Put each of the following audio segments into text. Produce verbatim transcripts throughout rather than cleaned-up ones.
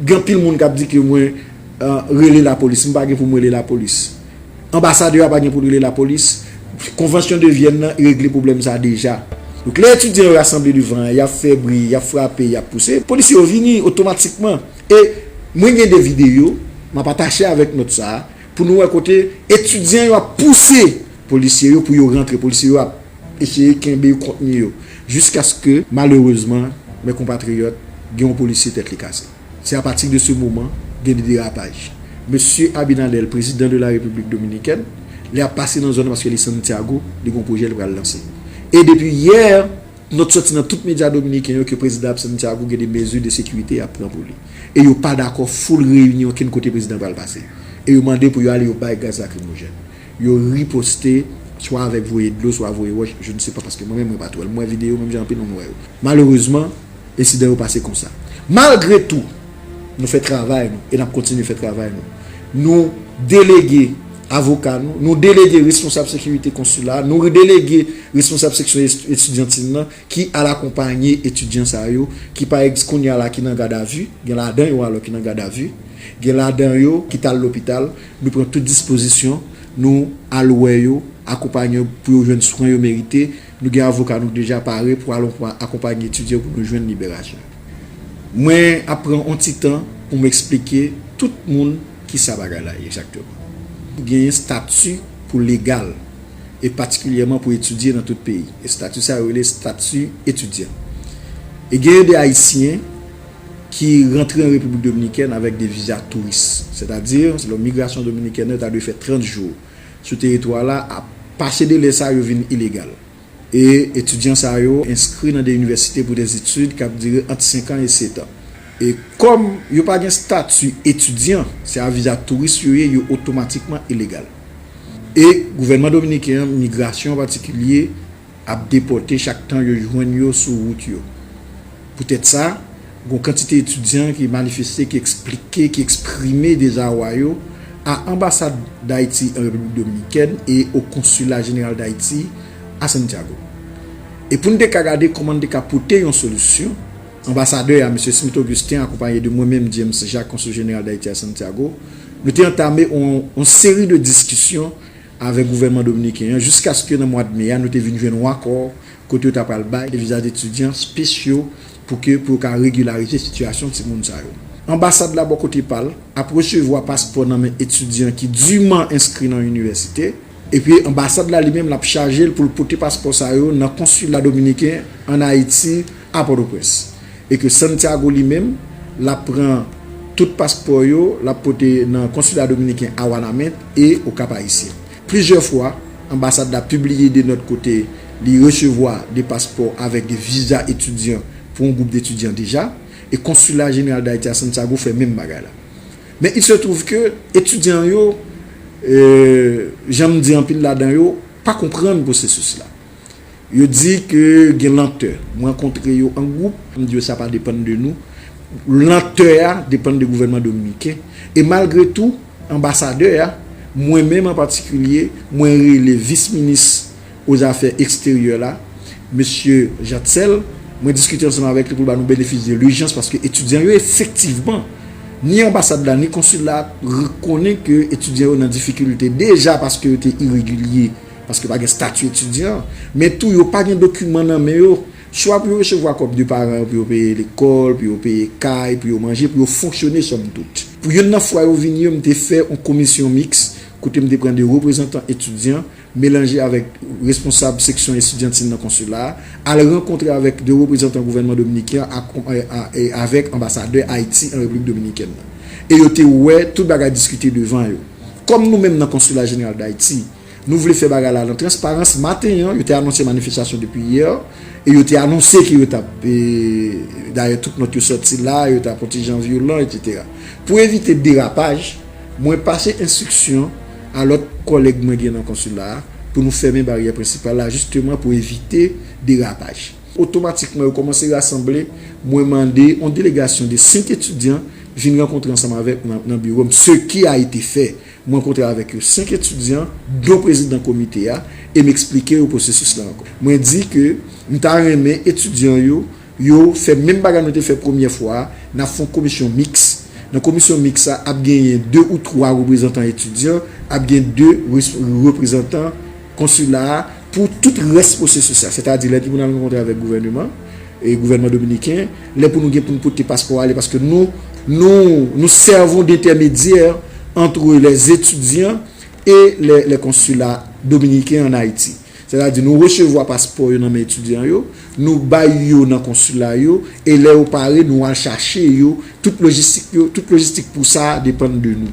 Gen anpil moun k ap di ke mwen uh, rele lapolis. M pa gen pou m rele lapolis. Anbasadè a pa gen pou l rele lapolis. Konvansyon de Vyèn nan regle pwoblèm sa deja. Donk, lè etidyan yo rasanble devan an, y ap fè bri, y ap frape, y ap pouse, polisye yo vini otomatikman. E mwen gen de videyo, m ap atache avèk nòt sa a, pou nou wè kote etidyan yo ap pouse polisye yo pou yo rantre. Polisye yo ap eseye kenbe yo, kontni yo, jiskaske, malerezman, men konpatriyòt, gen yon polisye tèt li kase. Se apati de se moman, gen de derapaj. Mesye Abinader, prezidan de la Repiblik Dominikèn, li ap pase nan zòn nan paske li Santiago, li gen yon pwojè li pral lanse. E depi yè, nòt sòti nan tout medya dominiken yo ke prezidan ap Santiago gen de mezi de sekirite y ap pran pou li. E yo pa dakò foul reyini okenn kote prezidan pral pase. E yo mande pou yo ale yo bay gaz lakrimojèn. Yo riposte, swa avèk voye dlo, swa voye wòch, je ne sais pas, paske mwen menm mwen pa t wè l. Mwen videyo menm jan anpil moun wè yo. Malerezman, ensidan yo pase konsa. Malgre tou, nou fè travay nou e n ap kontinye fè travay nou. Nou delege avoka nou, nou delege responsab sekirite konsila, nou delege responsab seksyon etidyantin nan ki al akonpanye etidyan sa yo, ki pa egz kounye a la ki nan gadavi, gen ladan yo alò ki nan gadavi, gen ladan yo ki t al lopital, nou pran tout dispozisyon, nou al wè yo, akonpanye yo pou yo jwenn swen yo merite, nou gen avoka nou deja pare pou al akonpanye etidyan pou nou jwenn liberasyon. Mwen ap pran yon ti tan pou m eksplike tout moun kisa bagay la ye egzakteman. Genyen stati pou legal, e patikilyèman pou etidye nan tout peyi. E stati sa yo rele stati etidyan. E genyen de Ayisyen ki rantre an Repiblik Dominikèn avèk de viza touris. Sètadi, selon migrasyon dominikèn nan, yo ta dwe fè trant jou sou teritwa la, a pase de lè sa, yo vin ilegal. E etidyan sa yo enskri nan de inivèsite pou de etid k ap dire ant senk an e sèt an. E kòm yo pa gen stati etidyan, se a viza touris yo ye, yo otomatikman ilegal. E gouvènman dominiken an, migrasyon an patikilye, ap depòte chak tan yo jwenn yo sou wout yo. Poutèt sa, gen yon kantite etidyan ki manifeste, ki eksplike, ki eksprime dezawa yo a anbasad Dayiti an Repiblik Dominikèn e o Konsila Jeneral Dayiti a Santiago. E pou n te ka gade kòman n te ka pote yon solisyon, anbasadè a, mesye Smith Augustin, akonpaye de mwen menm, James Jacques, Konsil Jeneral Dayiti a Santiago, nou te antame yon, yon seri de diskisyon avèk gouvènman dominiken an, jiskaske nan mwa de me a, nou te vin jwenn yon akò kote yo ta pral bay de viza etidyan spesyal pou ke, pou yo ka regilarize sitiyasyon timoun sa yo. Anbasad la, bò kote pa l, ap resevwa paspò nan men etidyan ki diman enskri nan yon inivèsite, epi anbasad la li menm, l ap chaje l pou l pote paspò sa yo nan konsila dominiken ann Ayiti, a Pòtoprens. E ke Santiago li menm, l ap pran tout paspò yo, l ap pote nan konsila dominiken a Wanament e o Kap Ayisyen. Plizyè fwa, anbasad la pibliye de nòt kote li resevwa de paspò avèk de viza etidyan pou yon gwoup de etidyan deja, e Konsila Jeneral Dayiti a Santiago fè menm bagay la. Men il se trouve ke etidyan yo, euh, jan m di, anpil ladan yo pa konprann pwosesis la. Yo di ke gen lantè. Mwen rankontre yo an gwoup, m di yo sa pa depann de nou. Lantè a depann de gouvènman dominiken. E malgre tou, anbasadè a, mwen menm an patikilye, mwen rele vis minis o zafè eksteryè la, mesye Jatzel, mwen diskite ansanm avèk li pou l ba nou benefis de lijans, paske etidyan yo efektivman, ni anbasad la, ni konsila a rekonnen ke etidyan yo nan difikilte deja paske yo te iregilye, paske pa gen estati etidyan, men tou yo pa gen dokiman nan men yo, swa pou yo resevwa kòb de paran yo pou yo peye lekòl, pou yo peye kay, pou yo manje, pou yo fonksyone sòm tout. Pou youn nan fwa yo vini yo, m te fè yon komisyon miks kote m te pran de reprezantan etidyan, melanje avèk responsab seksyon etidyantin nan konsila a, al rankontre avèk de reprezantan gouvènman dominiken an, ak, e, a, e avèk anbasadè Ayiti an Repiblik Dominikèn nan. E yo te wè tout bagay diskite devan yo. Kòm nou menm nan Konsila Jeneral Dayiti, nou vle fè bagay la nan transparans, maten an, yo te anonse manifestasyon depi yè, e yo te anonse ke yo t ap, e, dayè tout nòt yo sòti la, yo t ap yon ti jan vyolan, etsetera. Pou evite derapaj, mwen pase enstriksyon a lòt kòlèg mwen gen nan konsila a pou nou fèmen baryè prensipal la, jisteman pou evite derapaj. Otomatikman, yo kòmanse rasanble, mwen mande yon delegasyon de senk etidyan vin rankontre ansanm avèk mwen nan, nan biwo m, ce qui a été fait. Mwen rankontre avèk yo, senk etidyan, dont prezidan komite a, e m eksplike yo pwosesis la ankò. Mwen di ke m ta renmen etidyan yo, yo fè menm bagay nou te fè premyè fwa a, n ap fè yon komisyon miks, Nan komisyon miks sa, ap genyen de ou twa reprezantan etidyan, ap gen de res- reprezantan konsila a pou tout rès pwosesis la. Sètadi, lè pou n al rankontre avèk gouvèneman, e gouvènman dominiken, lè pou nou gen pou n pote paspò ale, paske nou, nou, nous servons d'intermédiaires entre les étudiants et les, les consulats dominicains en Haïti. Sètadi, nou resevwa paspò yo nan men etidyan yo, nou bay yo nan konsila yo, e lè yo pare, nou al chache yo, tout lojistik yo, tout lojistik pou sa depann de nou.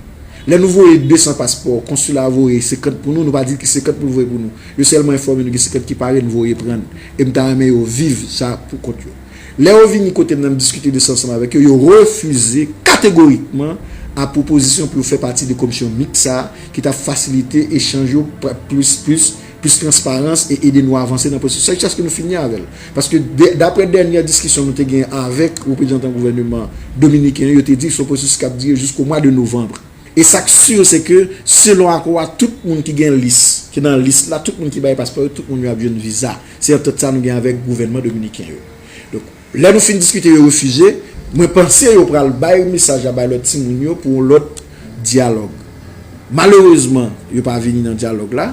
Lè nou voye de san paspò, konsila a voye senkant pou nou, nou pa di ki senkant pou l voye pou nou. Yo sèlman enfòme nou gen senkant ki pare, nou voye pran. E m ta renmen yo viv sa pou kont yo. Lè yo vini kote m nan, m diskite de sa ansanm avèk yo, yo refize kategorikman a pwopozisyon pou yo fè pati de komisyon miks sa a ki t ap fasilite echanj yo plis, plis, plis transparans e ede nou avanse nan pwosesis sa jiskaske nou fini avè l. Paske de- daprè dènyè diskisyon nou te gen avèk reprezantan gouvèneman dominiken yo, yo te di se yon pwosesis k ap dire jisko mwa de novanm. E sa k si, se ke selon akò a, tout moun ki gen lis, ki nan lis la, tout moun ki bay paspò yo, tout moun yo ap jwenn viza. Se antant sa nou gen avèk gouvènman dominiken yo. Donk, lè nou fin diskite, yo refize, mwen panse yo pral bay mesaj la bay lòt timoun yo pou yon lòt dyalòg. Malerezman, yo pa vini nan dyalòg la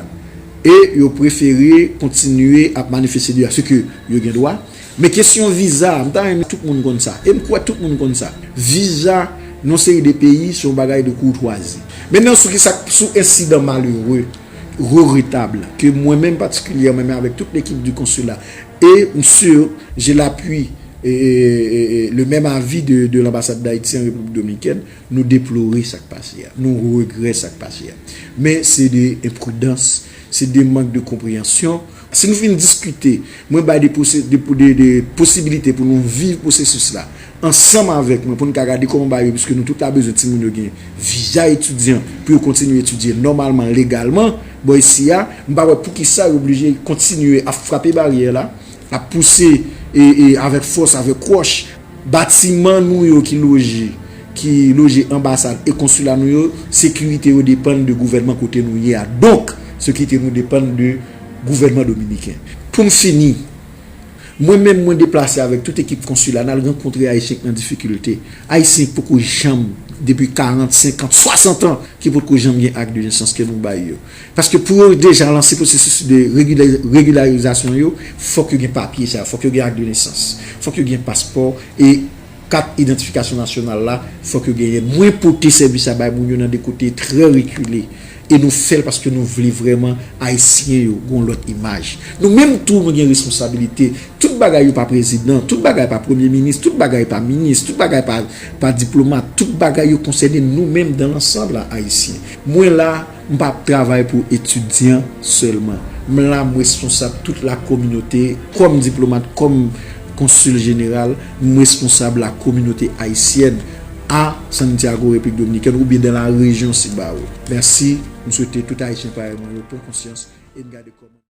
e yo prefere kontinye ap manifeste de se ke yo gen dwa. Men kesyon viza, m ta renmen tout moun konn sa. E m kwè tout moun konn sa. Viza, nan seri de peyi, se yon bagay de koutwazi. Mentnan, sou ki sa, sou ensidan malere, regretab, ke mwen menm patikilyèman, men avèk tout lekip di konsila, e m si, j'ai l'appui, e, e, e, e, le même avis de, de l'ambassade d'Haïti en République Dominicaine, nou deplore sa k pase a. Nou regrè sa k pase a. Men se de enpridans, se de mank de konpreyansyon. Si nou fin diskite, mwen bay de, pose- de, de, de posibilite pou nou viv pwosesis la ansanm avèk mwen, pou nou ka gade kòman bagay yo, piske nou tout la bezwen timoun yo gen viza etidyan pou yo kontinye etidye nòmalman, legalman, bò isi a, m pa wè poukisa yo oblije kontinye ap frape baryè la, ap pouse e, e avèk fòs, avèk wòch, batiman nou yo ki loje, ki loje anbasad e konsila nou yo, sekirite yo depann de gouvènman kote nou ye a. Donk, sekirite nou depann de gouvènman dominiken. Pou m fini, mwen menm, mwen deplase avèk tout ekip konsila, n al rankontre Ayisyen k nan difikilte. Ayisyen poko janm, depi karant, senkant, swasant an, ki potko janm gen ak de nesans ke nou bay yo. Paske pou yo deja lanse pwosesis de regila- regilarizasyon yo, fòk yo gen papye sa, fòk yo gen ak de nesans, fòk yo gen paspò e kat idantifikasyon nasyonal la, fòk yo genyen. Mwen pote sèvis sa bay moun yo nan de kote trè rekile. E nou fè l paske nou vle vrèman Ayisyen yo gen yon lòt imaj. Nou menm tou, nou gen responsabilite. Tout bagay yo pa prezidan, tout bagay pa premye minis, tout bagay pa minis, tout bagay pa, pa diplomat, tout bagay yo konsène nou menm dan lansanb la, Ayisyen. Mwen la, m pa ap travay pou etidyan sèlman. M la, m responsab tout la kominote, kòm diplomat, kòm konsil jeneral, m responsab la kominote ayisyèn a Santiago, Repiblik Dominikèn, oubyen dan la rejyon Cibao. Mèsi, m swete tout Ayisyen parèy mwen yo pran konsyans e n gade kòman